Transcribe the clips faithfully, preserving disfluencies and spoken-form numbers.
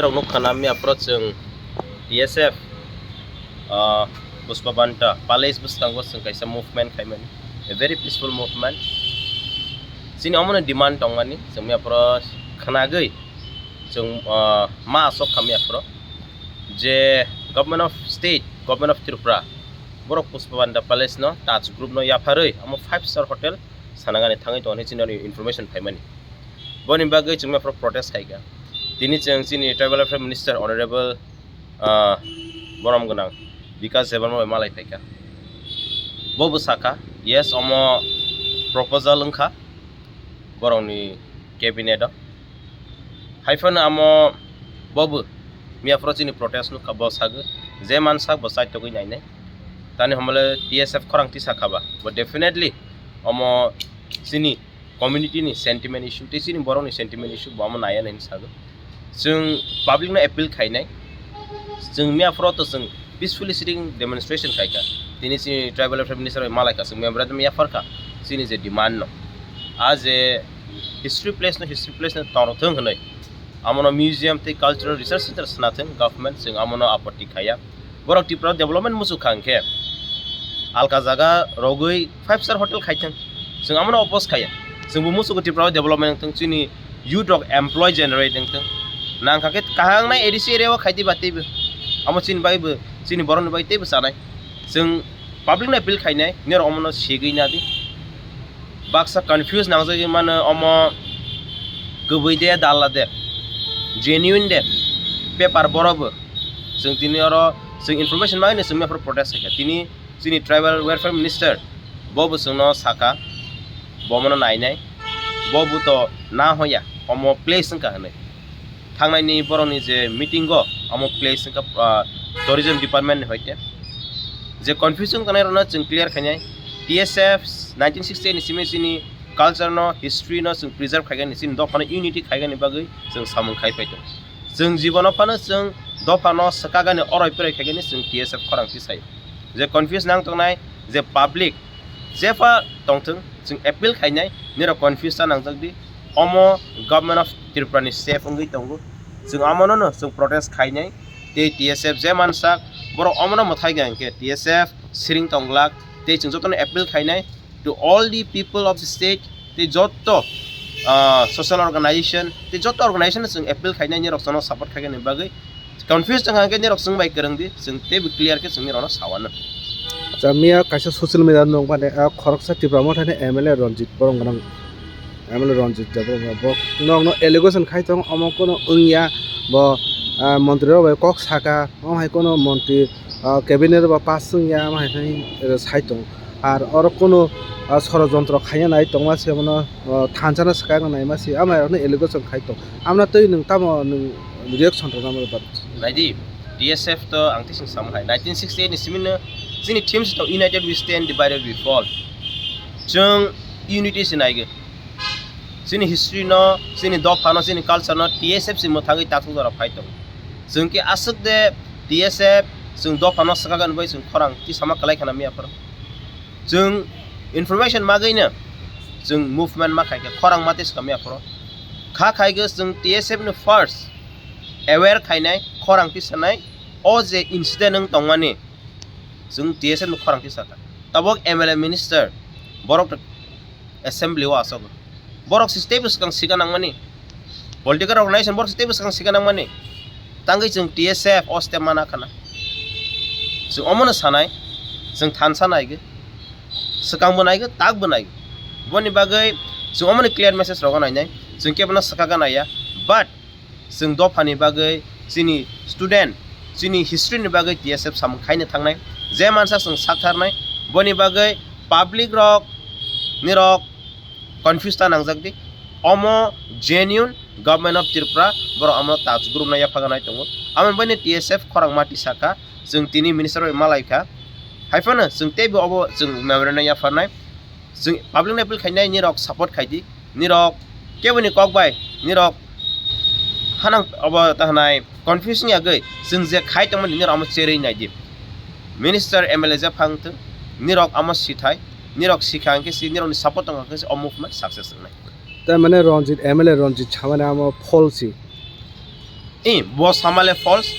Rok nukha na, miya phoro chwng T S F, ah, Pushpabanta Palace bwskango chwng kaisa movement khaimani, a very peaceful movement. Chini omono demand tongmani, chwng miya phoro khnagwi chwng, ah, ma asok kha miya phoro je Government of State, Government of Tripura, borok Pushpabanta Palace no Taj Group no yapharwi amo five star hotel sanagani thangwi tongo hinwi chini information phaimani. Boni bagwi chwng miya phoro protest khaikha. Tini chwng chini Tribal Welfare Minister Honorable, ah, borom gwnang Bikash Debbarma bai malai phaikha. Bo bo sakha, yes, omo proposal wngkha borokni cabinet o. Haiphano amo bo bo miya phoro chini protest nukha, bo sagwi je mansak bo chaitogwi nainai. Tani homole T S F khorang tisa khaba, bo definitely omo chini community ni sentiment issue, tei chini borok ni sentiment issue bo amo naiya nai hinwi sago. Chwng public no appeal khainai, chwng miya phoro to chwng peacefully sitting demonstration khaikha. Tini chini Tribal Welfare Minister bai malaikha, chwng memorandum yapharkha chini je demand no. A je history place no history place no tongthwng hinwi, amono museum tei cultural research center sanathwng government, chwng amono apotti khaiya. Borok Tripura development muchuk kha hwnkhe alka jaga rogwi five star hotel khaithwng, chwng amono oppose khaiya. Chwngbo muchukgo Tripura development wngthwng, chini youth rok employ generate wngthwng. Nangkha khe kaham wngnai A D C area o khaidi ba teibo. Amo chini bagwi bo, chini borokni bagwi teibo chanai. Chwng public no appeal khainai, norok omono sigwi nadi. Baksa confuse nangjagwi mano omo kwbwi de, dalla de, genuine de, paper boro bo. Chwng tini oro chwng information bagwi no chwng miya phoro protest khaikha. Tini chini Tribal Welfare Minister bo bo chwngno sakha, bo mono nainai, bo bo to na hoya, omo place wngkha hinwi. Thangnaini borokni je meeting o, omo place wngkha, ah, tourism department ni hoite. Je confusion tongnai rokno chwng clear khainai, T S F nineteen sixty-eight ni simi chini culture no, history no chwng preserve khaigani, chini dopha no unity khaigani bagwi chwng samung khai phai tongo. Chwng jibono phano chwng dopha no swkagani, oroi poroi khaigani chwng T S F khorang tisai. Je confuse nang tongnai, je public jepha tongthwng, chwng appeal khainai, nirok confuse ta nangjak di. Omo Government of Tripura ni safe wngwi tongo. Chwng amono no chwng protest khainai, tei T S F je mansak, borok omono mwthai kha hwnkhe T S F siring tong glak, tei chwng jotono appeal khainai to all the people of the state, tei jotto, ah, social organization, tei jotto organization no chwng appeal khainai, nirok chwngno support khaigani bagwi. Confuse wngkha hwnkhe nirok chwng bai kwrwng di, chwng teibo clear khe chwng nirokno sawano. Acha, miya kaisa social media nukmani, ah, khoroksa Tipra Mothani M L A Ranjit Borom gwnang, M L A Ranjit Debbarma bo nokno allegation khai tongo, omo kono wngya, bo, ah, montri rok bai kok saka, omo hai kono montri, ah, cabinet bo pass wngya, omo hai khai, eh, sai tongo. Ar oro kono, ah, sorojontro khaiya nai tongma se bono, ah, thansa no swkang naima se, omo hai rokno allegation khai tong. Amna twi nwng tamo nwng reaction rwna mano ba? Naidi, T S F to ang tising samung hai. Nineteen sixty-eight ni simi no chini theme se tong, "United we stand, divided we fall." Chwng unity se naigo. Chini history no, chini dopha no, chini culture no T S F se mwthangwi tathok jora phai tongo. Chwng khe aswk de T S F chwng dopha no swkagani bai chwng khorang tisama kwlai khana miya phoro. Chwng information magwino chwng movement ma khaikha, khorang ma tei swkang miya phoro. Kha khaigo chwng T S F ni first aware khainai, khorang tisanai, o je incident wng tongmani chwng T S F ni khorang tisakha. Tabok M L A minister borok assembly o asok. Borok se teibo swkang sika nangmani. Political organization borok se teibo swkang sika nangmani. Tangwi chwng T S F o step mana khana. Chwng omono sanai, chwng thansa naigo. Swkang bo naigo, tak bo naigo. Boni bagwi chwng omoni clear message rogo nainai. Chwng kebono swkaga naiya. But chwng dophani bagwi, chini student, chini history ni bagwi T S F samung khaina thangnai. Je mansa chwng saktharnai. Boni bagwi public rok, nirok confuse ta nangjak di. Omo genuine Government of Tripura, borok omo Taj Group no yaphaganai tongo. Amo baino T S F khorang mati saka, chwng tini minister bai malai kha. Haiphano chwng teibo obo chwng memorandum yapharnai. Chwng public no appeal khainai, nirok support khai di. Nirok keboni kok bai, nirok hanang obo ta hanai confuse wngya gwi, chwng je khai tongmani nirok omo cherwi nai di. Minister M L A je phang thung, nirok omo sithai, nirok sikha hwnkhe si, nirokni support tongkha hwnkhe si o movement success wngnai. Tai mane Ranjit, M L A Ranjit samani amo false si. I, bo samale false.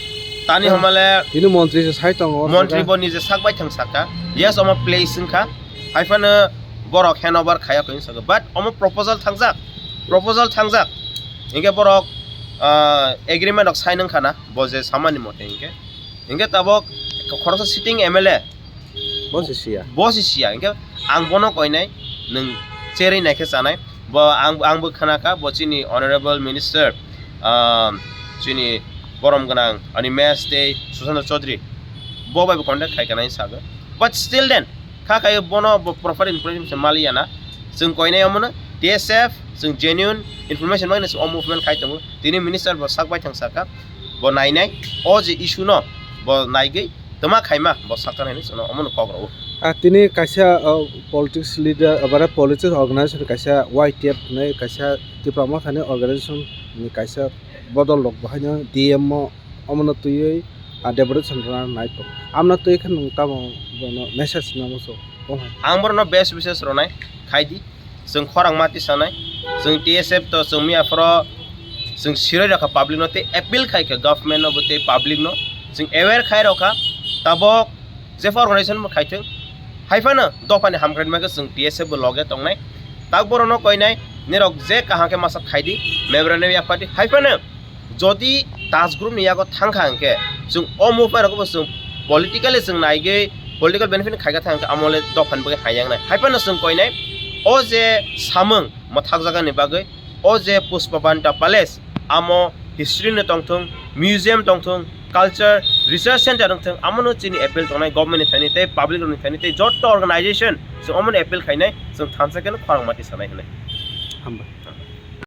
Tani hamale tini montri se sai tongo, montri bo nije sak bai thang saka. Yes, omo place wngkha. Haiphano borok handover khaya koi saka. But omo proposal thangjak. Proposal thangjak. Hinkhe borok, ah, agreement rok sign wngkha na. Bo je samani mote hinkhe. Hinkhe tabok khoroksa sitting M L A. Bo se siya. Bo se siya. Hinkhe ang bono koinai, nwng cherwi naikhe chanai. Bo ang, ang bo khana kha, bo chini honorable minister, ah, chini borom gwnang Animesh tei Sushant Chaudhary. Bo bai bo contact khai kanai sago. But still then, kha khai bono bo proper information se maliya na. Chwng koinai omono T S F, chwng genuine information bai no chwng o movement khai tongo. Tini minister bo sak bai thang saka, bo nainai, o je issue no bo naigwi twma khaima bo sakha hinwi chwngno omono kok rwo. Ah, tini kaisa, ah, politics leader, ah, bara politics organization kaisa Y T F hinwi kaisa Tipra Motha ni organization ni kaisa bodol rok bo haino D M o omono twiwi, ah, deputation rwna nai tongo. Amno twi khe nwng tamo bono message namo so? Ang borokno best wishes rwnai khai di. Chwng khorang mati sanai. Chwng T S F to chwng miya phoro chwng siroi rokha public no tei appeal khai kha government no bo tei public no. Chwng aware khai rokha. Tabok jepha organization bo khai thung. Haiphano dophani hamkrai mankhe chwng T S F bo loge tongnai. Tak borokno koinai nirok je kaham khe masa khai di. Memorandum yapha di. Haiphano jodi Taj Group ni yago thangkha hwnkhe, chwng o movement rokbo chwng politically chwng naigwi political benefit khaikha thangkhe, amole dophani bagwi haiyangnai. Haiphano chwng koinai o je samung mwthakjakani bagwi, o je Pushpabanta Palace, amo history no tongthung, museum tongthung, culture research center wngthung, amono chini appeal tongnai government ni thani tei public rokni thani tei joto organization chwng omono appeal khainai, chwng thansa kheno khorang mati sanai hwnwi. Hambai.